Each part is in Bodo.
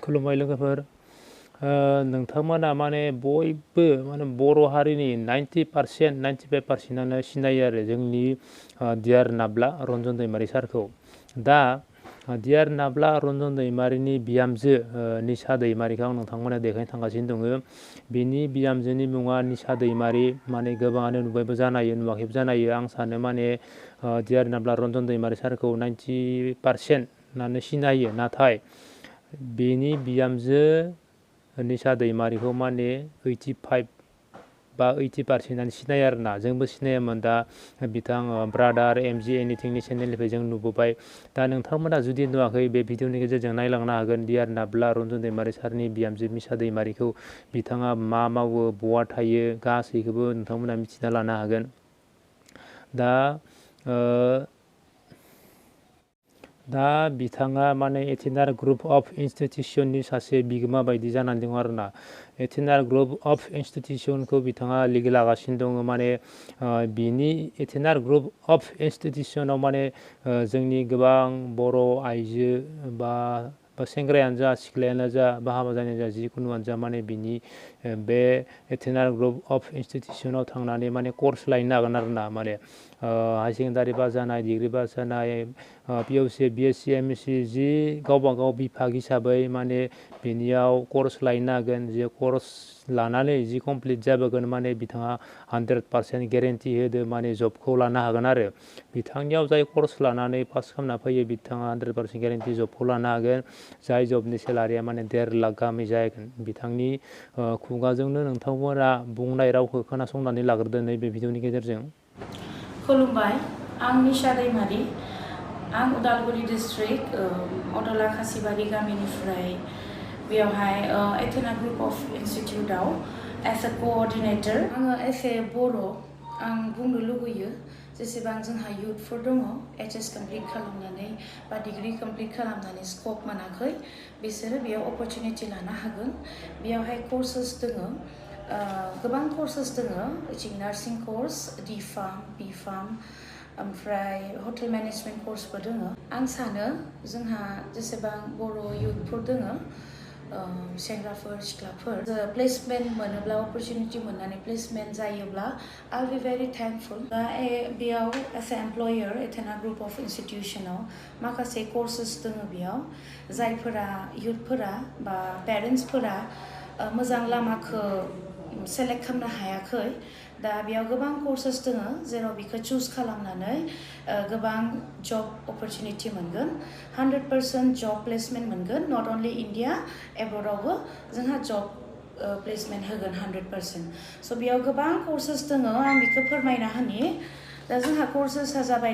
खुलुमबाय लोगोफोर नोंथांमोना माने बयबो माने बर' हारिनि 90% 95%आनो सिनायो आरो जोंनि डियार नाब्ला रन्जन दैमारी सारखौ दा डियार नाब्ला रन्जन दैमारीनि बिहामजो निशा दैमारीखौ आं नोंथांमोना देखायनो थांगासिनो दङ बिनि बिहामजोनि मुङा निशा दैमारी माने गोबाङानो नुबायबो जानायो नुवाखैबो जानायो आं सानो माने डियार नाब्ला रन्जन दैमारी सारखौ 90% नानो सिनायो नाथाय बेनि बिहामजो निशा दैमारीखौ माने 85 बा 80% सिनायो आरोना जोंबो सिनायामोन दा बिथां ब्रादार एमजि एनिथिंनि चेनेलनिफ्राय जों नुबोबाय दा नोंथांमोना जुदि नुवाखै बे भिडिअनि गेजेरजों नायलांनो हागोन डियार नाब्ला रन्जन दैमारी सारनि बिहामजो निशा दैमारीखौ बिथाङा मा मावो बहा थायो गासैखौबो नोंथांमोना मिथिना लानो हागोन दा बिथाङा माने एथेना ग्रुप अफ इन्स्टिटिउसननि सासे बिगोमा बायदि जानानै दङ आरोना एथेना ग्रुप अफ इन्स्टिटिउसनखौ बिथाङा लिग लागासिनो दङ माने बिनि एथेना ग्रुप अफ इन्स्टिटिउसनाव माने जोंनि गोबां बर' आइजो बा सेंग्रायानो जा सिख्लायानो जा बा हाबा जानायानो जा जिखुनुआनो जा माने बिनि बे एथेना ग्रुप अफ इन्स्टिटिउसनाव थांनानै माने कर्स लायनो हागोन आरोना माने हाई सेकेन्डारि पास जानाय डिग्री पास जानाय पिइउसि बिएससि एमएससि जि गावबा गाव बिभाग हिसाबै माने बिनियाव कर्स लायनो हागोन जे कर्स लानानै जि कमप्लिट जाबोगोन माने बिथाङा 100% गेरेन्टि होदो माने जबखौ लानो हागोन आरो बिथांनियाव जाय कर्स लानानै पास खालामना फैयो बिथाङा 100% गेरेन्टि जबखौ लानो हागोन जाय जबनि सेलारिया माने 1.5 लाख गाहामै जागोन बिथांनि खुगाजोंनो नोंथांमोना बुंनाय रावखौ खोनासंनानै लाग्रोदो नैबे भिडिअनि गेजेरजों खुलुमबाय आं निशा दैमारी आं उदालगुरि डिस्ट्रिक्ट अदला खासिबारि गामिनिफ्राय बेयावहाय एथेना ग्रुप अफ इन्स्टिटिउटआव एज ए कोअर्डिनेटर आङो एज ए बर' आं बुंनो लुबैयो जेसेबां जोंहा युथफोर दङ एचएस कमप्लिट खालामनानै बा डिग्री कमप्लिट खालामनानै स्कप मोनाखै बिसोरो बेयाव अपरचुनिटि लानो हागोन बेयावहाय कर्सेस दङ गोबां कर्सेस दङ नार्सिं कर्स डी फार्म बी फार्म ओमफ्राय हटेल मेनेजमेन्ट कर्सबो दङ आं सानो जोंहा जेसेबां बर' युथफोर दङ सेंग्राफोर सिख्लाफोर प्लेसमेन्ट मोनोब्ला अपरचुनिटि मोननानै प्लेसमेन्ट जायोब्ला आइ बि भेरि थेंकफुल दा बेयाव as a employer Athena group of इन्स्टिटिउसनाव माखासे कर्सेस दङ बेयाव जायफोरा युथफोरा बा पेरेन्टसफोरा मोजां लामाखौ सेलेक्ट खालामनो हायाखै दा बेयाव गोबां कर्सेस दङ जेराव बेखौ चुज खालामनानै गोबां जब अपरचुनिटि मोनगोन 100% जब प्लेसमेन्ट मोनगोन नट अनलि इन्डिया एब्रडावबो जोंहा जब प्लेसमेन्ट होगोन 100% स' बेयाव गोबां कर्सेस दङ आं बेखौ फोरमायना होनि दा जोंहा कर्सेसआ जाबाय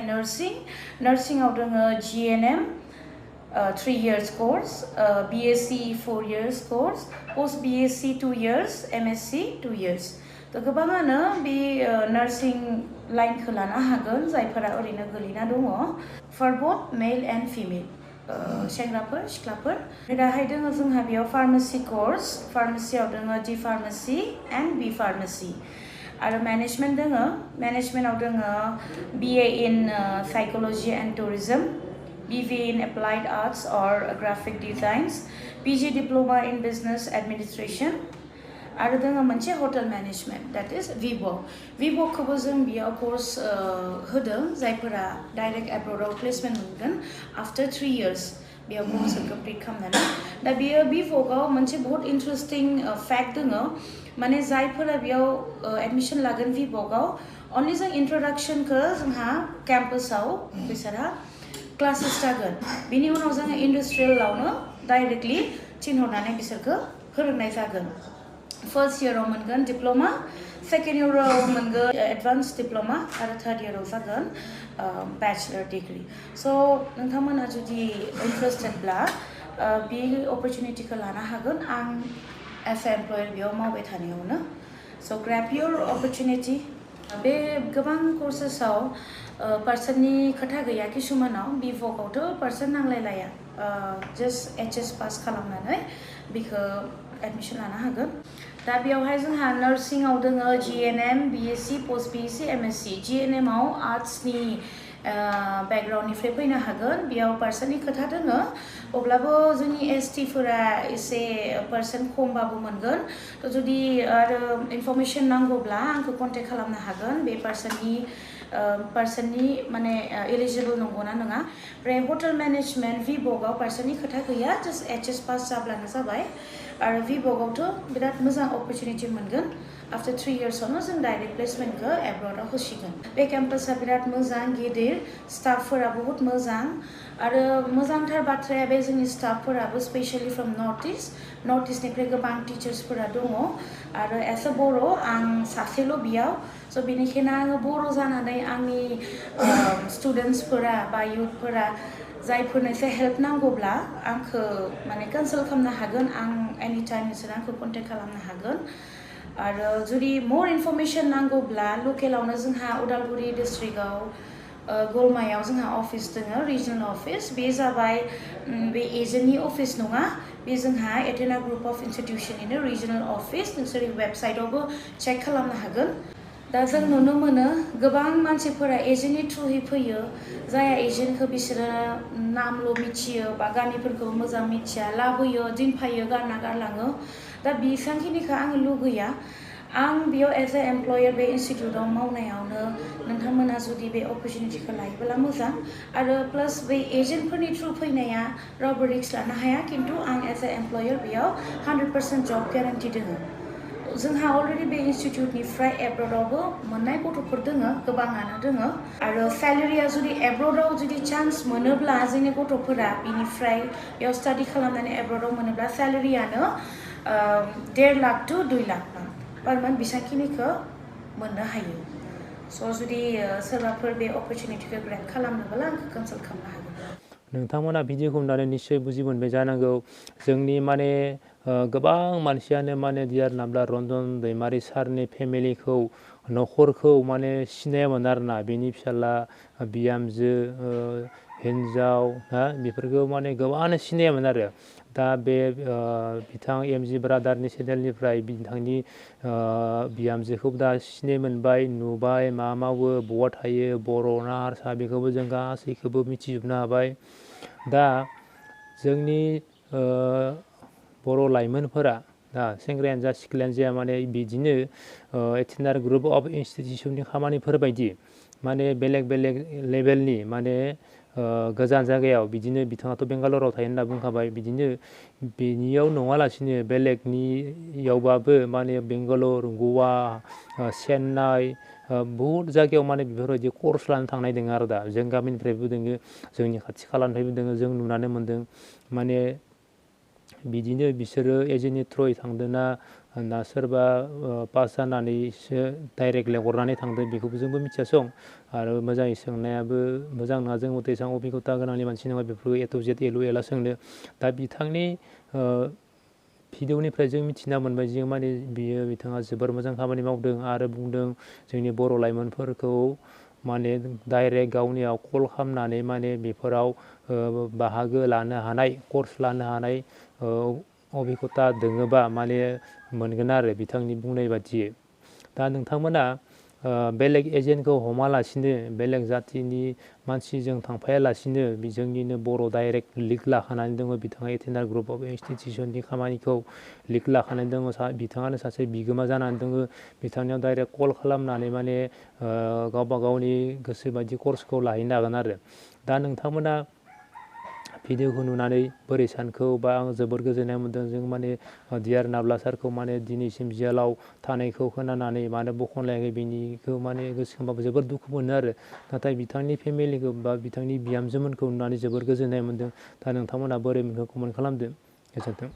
नार्सिंआव दङ GNM 3 years course, BSc 4 years course, post BSc 2 years, MSc 2 years. तो गोबाङानो बे नार्सिं लाइनखौ लानो हागोन जायफोरा ओरैनो गोलैना दङ four both male and female सेंग्राफोर सिख्लाफोर दाहाय दङ जोंहा बेयाव फार्मासि कर्स फार्मासियाव दङ D pharmacy and B pharmacy आरो मेनेजमेन्ट दङ मेनेजमेन्टआव दङ BA in psychology and tourism BV in Applied Arts or Graphic Designs, PG Diploma in Business Administration, आरो दङ मोनसे हटेल मेनेजमेन्ट दैट इज भिभ'खौबो जों बेयाव कर्स होदों जायफोरा डाइरेक्ट एब्रडाव प्लेसमेन्ट मोनगोन आफ्टर 3 years बेयाव कर्सखौ कमप्लिट खालामनानै दा बेयो भिभ'आव मोनसे बहुत इन्टारेस्टिं फैक्ट दङ माने जायफोरा बेयाव एडमिसन लागोन भिभ'आव अनलि जों इन्ट्रडाक्सनखौ जोंहा केम्पासाव बिसोरहा क्लासेस जागोन बिनि उनाव जोङो इन्डास्ट्रियेलावनो डाइरेक्टलि थिनहरनानै बिसोरखौ फोरोंनाय जागोन फर्स्ट इयाराव मोनगोन डिप्ल'मा सेकेन्ड इयाराव मोनगोन एडभान्स डिप्ल'मा आरो थार्ड इयाराव जागोन बेचलर डिग्री स' नोंथांमोना जुदि इन्टारेस्टेडब्ला बे अपरचुनिटिखौ लानो हागोन आं एज ए एमप्लयार बेयाव मावबाय थानायावनो स' ग्रेब इयर अपरचुनिटि बे गोबां कर्सेसआव पार्सननि खोथा गैया किसुमानाव भिभ'आवथ' पार्सन नांलायलाया जास्ट HS पास खालामनानै बेखौ एडमिसन लानो हागोन दा बेयावहाय जोंहा नार्सिंआव दङ GNM BSc post BSc MSc GNMआव आर्ट्सनि बेकग्राउन्डनिफ्राय फैनो हागोन बेयाव पार्सननि खोथा दोङो अब्लाबो जोंनि एसटि फोरा एसे पार्सन खमबाबो मोनगोन थ' जुदि आरो इनफरमेसन नांगौब्ला आंखौ कन्टेक्ट खालामनो हागोन बे पार्सननि माने एलिजिबल नंगौना नङा ओमफ्राय हटेल मेनेजमेन्ट भिभ'गाव पार्सननि खोथा गैया जास्ट एचएस पास जाब्लानो जाबाय आरो भिभ'गावथ' बिराद मोजां अपरचुनिटि मोनगोन आफ्टर 3 इयार्सआवनो जों डाइरेक्ट प्लेसमेन्टखौ एब्रडाव होसिगोन बे केम्पासआ बिराद मोजां गिदिर स्टाफफोरा बहुत मोजां आरो मोजांथार बाथ्राया बे जोंनि स्टाफफोराबो स्पेशली फ्रम नर्थ इस्टनिफ्राय गोबां टिचार्सफोरा दङ आरो एस ए बर' आं सासेल' बेयाव स' बेनिखायनो आङो बर' जानानै आंनि स्टुडेन्टसफोरा बा इयुथफोरा जायफोरनो एसे हेल्प नांगौब्ला आंखौ माने कनसाल्ट खालामनो हागोन आं एनि टाइम नोंसोर आंखौ कन्टेक्ट खालामनो हागोन आरो जुदि मर इनफरमेसन नांगौब्ला लकेलावनो जोंहा उदालगुरि डिस्ट्रिक्टआव गलमायाव जोंहा अफिस दङ रिजनेल अफिस बे जाबाय बे एजेन्टनि अफिस नङा बे जोंहा एथेना ग्रुप अफ इन्स्टिटिउसननिनो रिजनेल अफिस नोंसोर वेबसाइटआवबो चेक खालामनो हागोन दा जों नुनो मोनो गोबां मानसिफोरा एजेन्टनि थ्रुयै फैयो जाय एजेन्टखौ बिसोरो नामल' मिथियो बा गामिफोरखौ मोजां मिथिया लाबोयो दिनफायो गारना गारलाङो दा बेसेबांखिनिखौ आङो लुगैया आं बेयाव एज ए एमप्लयार बे इन्स्टिटिउटआव मावनायावनो नोंथांमोना जुदि बे अपरचुनिटिखौ लायोब्ला मोजां आरो प्लास बे एजेन्टफोरनि थ्रु फैनाया रावबो रिक्स लानो हाया खिन्थु आं एज ए एमप्लयार बेयाव 100% जब ग्यारान्टि दङ जोंहा अलरेडि बे इन्स्टिटिउटनिफ्राय एब्रडावबो मोननाय गथ'फोर दोङो गोबाङानो दोङो आरो सेलेरिया जुदि एब्रडाव जुदि चान्स मोनोब्ला जोंनि गथ'फोरा बिनिफ्राय बेयाव स्टाडि खालामनानै एब्रडाव मोनोब्ला सेलेरियानो 1.5 lakh to 2 lakh per month बेसांखिनिखौ मोननो हायो स' जुदि सोरबाफोर बे अपरचुनिटिखौ ग्रेब खालामनोब्ला आंखौ कनसाल्ट खालामनो हागोन नोंथांमोना भिडिअखौ नुनानै निश्चय बुजि मोनबाय जानांगौ जोंनि माने गोबां मानसियानो माने डियार नाब्ला रन्जन दैमारि सारनि फेमिलिखौ न'खरखौ माने सिनायामोन आरोना बेनि फिसाला बिहामजो हिन्जाव बेफोरखौ माने गोबाङानो सिनायामोन आरो दा बे बिथां एमजि ब्रादारनि चेनेलनिफ्राय बिथांनि बिहामजोखौ दा सिनाय मोनबाय नुबाय मा मावो बहा थायो बर' ना हारसा बेखौबो जों गासैखौबो मिथिजोबनो हाबाय दा जोंनि बर' लाइमोनफोरा दा सेंग्रायानो जा सिख्लायानो जाया माने बिदिनो एथेना ग्रुप अफ इन्स्टिटिउसननि खामानिफोर बायदि माने बेलेग बेलेग लेभेलनि माने गोजान जायगायाव बिदिनो बिथाङाथ' बेंगालराव थायो होनना बुंखाबाय बिदिनो बेनियाव नङालासिनो बेलेगनियावबाबो माने बेंगालर गवा चेन्नाइ बहुद जायगायाव माने बेफोरबायदि कर्स लानो थांनाय दङ आरो दा जों गामिनिफ्रायबो दोङो जोंनि खाथि खालानिफ्रायबो दोङो जों नुनानै मोन्दों माने बिदिनो बिसोरो एजेन्टनि थ्रुयै थांदों ना सोरबा पास जानानैसो डाइरेक्ट लेंहरनानै थांदों बेखौबो जोंबो मिथियासं आरो मोजाङै सोंनायाबो मोजां नङा जों मथे एसेबां अभिगता गोनांनि मानसि नङा बेफोरखौ ए टु जेड एलु एला सोंनो दा बिथांनि भिडिअनिफ्राय जों मिथिना मोनबाय जे माने बिथाङा जोबोर मोजां खामानि मावदों आरो बुंदों जोंनि बर' लाइमोनफोरखौ माने डाइरेक्ट गावनियाव कल खालामनानै माने बेफोराव बाहागो लानो हानाय कर्स लानो हानाय अभिगता दोङोबा माने मोनगोन आरो बिथांनि बुंनाय बादियै दा नोंथांमोना बेलेग एजेन्टखौ हमालासिनो बेलेग जाथिनि मानसिजों थांफायालासिनो जोंनिनो बर' डाइरेक्ट लिग लाखानानै दङ बिथाङा एथेना ग्रुप अफ इन्स्टिटिउसननि खामानिखौ लिग लाखानानै दङ बिथाङानो सासे बिगोमा जानानै दङ बिथांनियाव डाइरेक्ट कल खालामनानै माने गावबा गावनि गोसो बायदि कर्सखौ लाहैनो हागोन आरो दा नोंथांमोना भिडिअखौ नुनानै बोरै सानखौ बा आं जोबोर गोजोननाय मोन्दों जों माने डियार नाब्ला सारखौ माने दिनैसिम जेलाव थानायखौ खोनानानै मानो बखनलायाखै बेनिखौ माने गोसोखांबाबो जोबोर दुखु मोनो आरो नाथाय बिथांनि फेमिलिखौ बा बिथांनि बिहामजोमोनखौ नुनानै जोबोर गोजोननाय मोन्दों दा नोंथांमोना बोरै मोनखो कमेन्ट खालामदो गोजोन्थों